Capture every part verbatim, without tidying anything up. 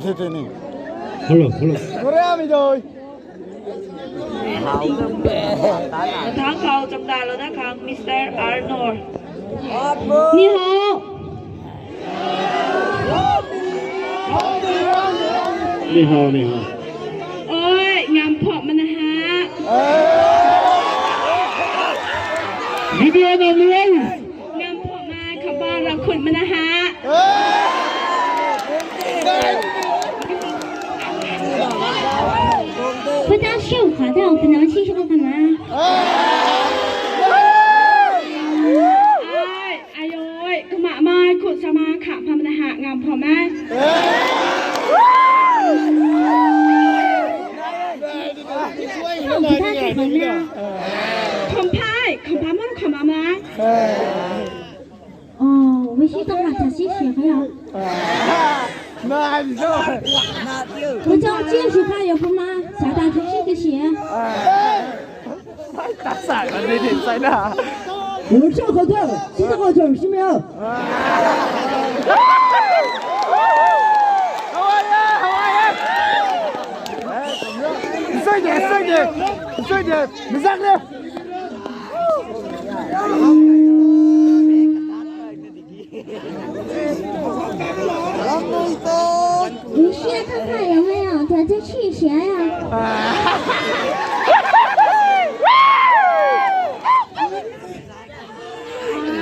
Hello, hello. Thang kau chamdai lou na khang Mister Arnold. Ni hao. Ni hao, ni hao. Oi, ngam phok mana ha. Video na ni. Ngam phok ma khaba ra khun mana ha. พระเจ้าช่วยข้าเถอะ พระเจ้าช่วยข้ามา Ai, ai oi, kama mai khut sama kha pha mana ha ngam phok mai. พระเจ้าช่วยข้าเถอะ พระเจ้าช่วยข้าเถอะ Kham phai, kham phai ma kham ma. 哦，我是干嘛？他是谁呀？那你说，我叫建设派有风吗？啥打出去的鞋？打散了那点灾难。我是好的，是好的，是没有。好啊呀，好啊呀。你睡点，睡点，你睡点，你上去。 你是他太阳了呀，他就去谁呀？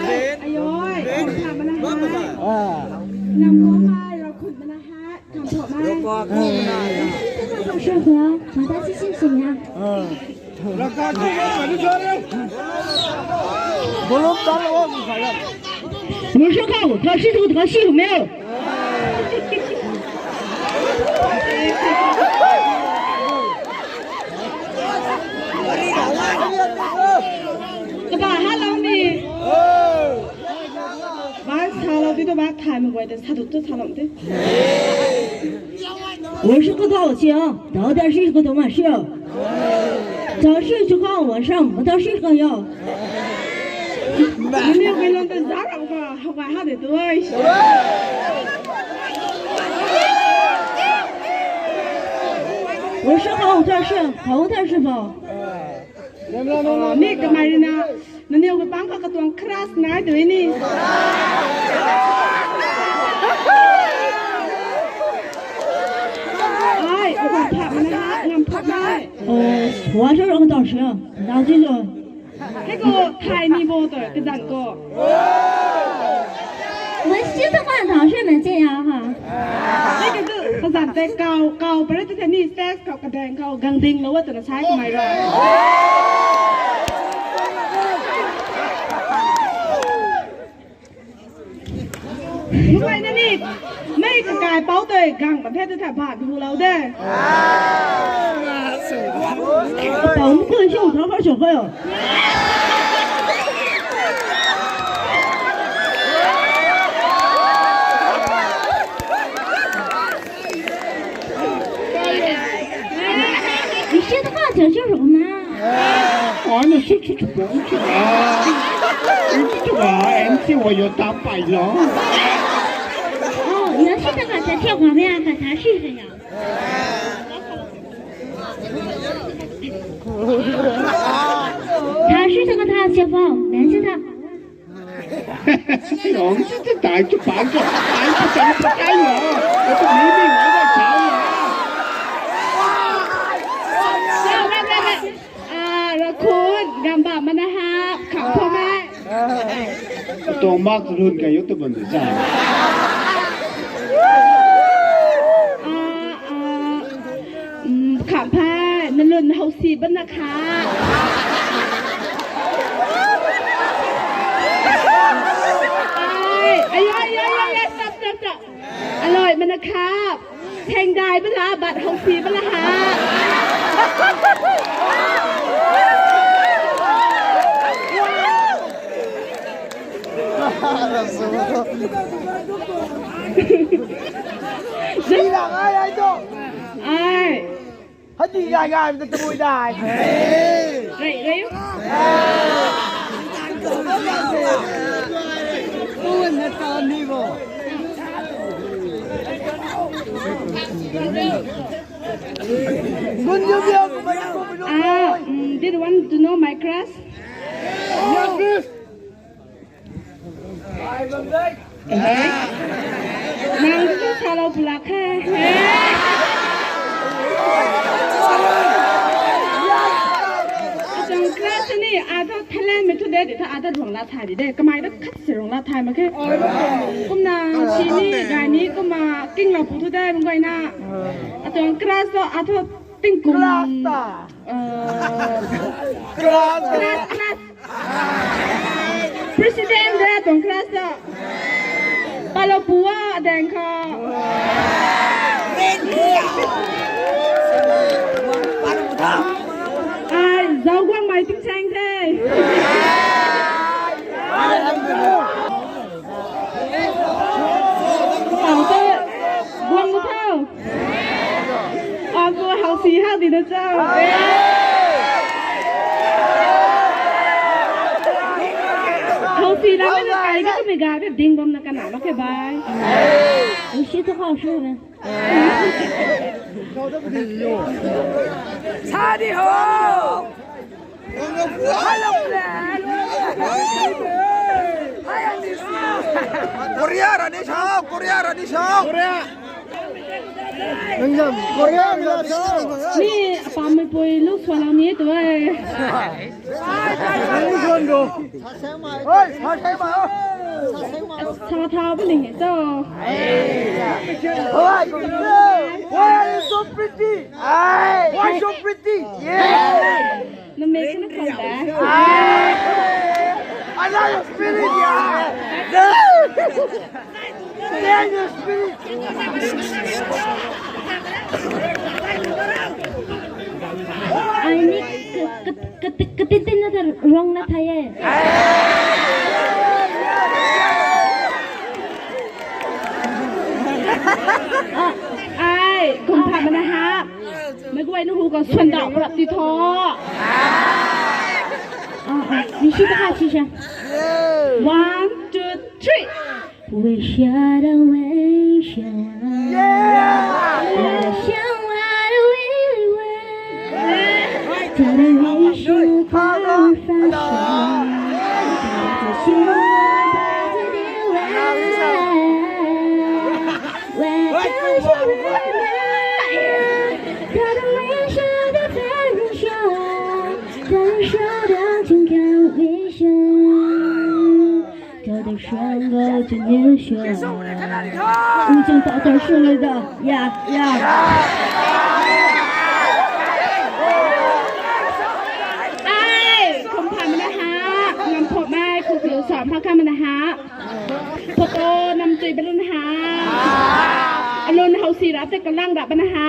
Ai oi, kham phok mana ha. Ngam phok mai, ra khut mana ha. Kham phok mai. Kham phok shu khou, kham ta si si si ya. Volume tan lo, kham phok. Volume shu khou, kham si tu, kham si tu meu. Kaba ha lou ni. Ba sa lou ti tu ba thay ma guay ta sa tu tu sa lou ti. 我是个道士啊，到底是个东西啊。早睡就看晚上，我到是个要。你没有跟人家打扰吧？好吧，好的，对。 我是好道士，好道士吧？ Mi kamei rui na, nangniw ka pang ka katuang crush nai tu ni. Ai, ngam phok mana ha, ngam phok nai. 我是好道士，然后这个 Hei khou thay ni bo tu kazanc khou. 我是这个话筒是能这样哈。 Hei khou tu kazanc tei kau, kau pare tu tei ni stage khou kadaeng khou gang ding lou twna sai kamei rui. Mei na ni, mei kakai pou tei gang pat the tu tha bat hu lou de. Pou mei koi shu tha kha shu koi o. 你是他这这种吗？ Ai, na sut sut sut sut. Ai, sut sut sut. Ai, MC wo yo ta pai lo. 哦，你要是这个在跳旁边啊，把他试试呀。 他是这个他小宝，男生的。 Ong si tu tai tu pan tu tai tu tai tu tai lo. Tu mi mi wai wai chau lo. Ah, Rakhun, gam bam mana ha, kham phok mei. Tuang mak run ka yo tu bun de cha. Ah, ah, um, kham phai, nalun hou si bana kha. Ai, ai, ai, ai, ai, ai, stop, stop, stop. Aloi mana kha. Thengdai bala, bat hou si bala ha. Ai. Hadi gai gai, mi ta tabui dai. Rei, rei. Ui, na ta ni bo. Ah, mm, did you want to know my crush? Eh? Nang tu salou pulak khe. Atuang crush ni, ata Thailand mei thu de, di tha ata ruang la thai di de. Kamei ta khat si ruang la thai mak khe. Kumna si ni, gay ni, kumna kinglou pu thu de, mung gay na. Atuang crush tu, ata tingkum. Crush ta. Eh, crush, crush. President de tuang crush ta. Palo pua deng kha. Ai, zau guang mai ting chang the. Tau te, guang mu thau. Aku hausi hau di na chau. Hausi na na kai na kami ga ka ding bam na kana ma ke bai. Ishi to hau shu na. Sadi ho. Korea rani sao, Korea rani sao. Korea. Nang jam, Korea mi la sao. Ni apam mei pui lu sua lang ni tu ai. Nang suan do. Oi, sa sai ma. Sa tha bu ling he to. Oi, why are you so pretty? Why so pretty? Yeah. Na make na kham da. I love your spirit, yeah. Daniel spirit. Ai ni ka, ka, ka, katin tin na ta ruang na thai e. Ah, ai, kum tha mana ha. Mei guay na hu ka suan dau prap ti tho. Ah, ah, ni shi ta ka shi sha. One, two, three. Wish you the wish you. Yeah. Wish you what we want. Gotta wish you perfection. Wish you what we want. Wish you what we want. Gotta wish you the perfection. Gotta show down to condition. Tau dei shuang go to new show. Ui chang tau tau shuang le da. Ya, ya. Ai, kum pha mana ha. Ngam phop mai, kum piu sa pha ka mana ha. Photo nam tui balun ha. Alun hausi rap te kalang rap mana ha.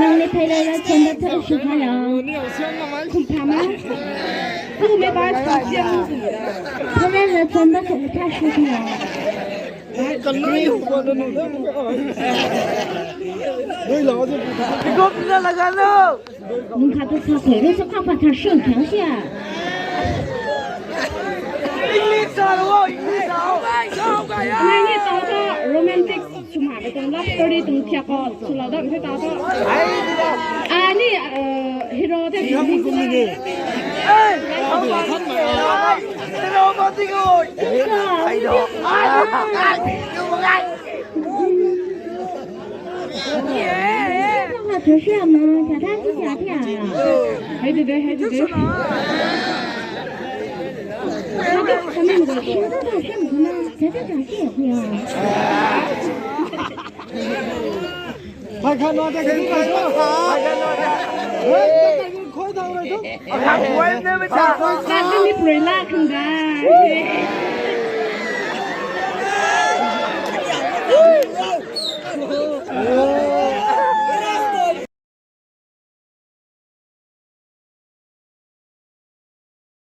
Nang ni thei lou la chon da thei shu thei la. Kum pha ma. Pu me ba shu siang. Thei lou la chon da thei thei shu thei la. Nung khat tu sa thei lou sa kha pha thar shu thang sia. English sa lo, English sa lo. Nai ni tau tho romantic. Sumha ka tuang love story tuang thiak khou swlou dam the ta tho. Ai ni, eh, hero the. Hero ma ti ko. Ai do. Ai do. Hei de de, hei de de. Hai khan na de khan na. Hai khan na de. Khoi thau rui tu. Khang khoi ne me cha. Khat ni pray la khang da.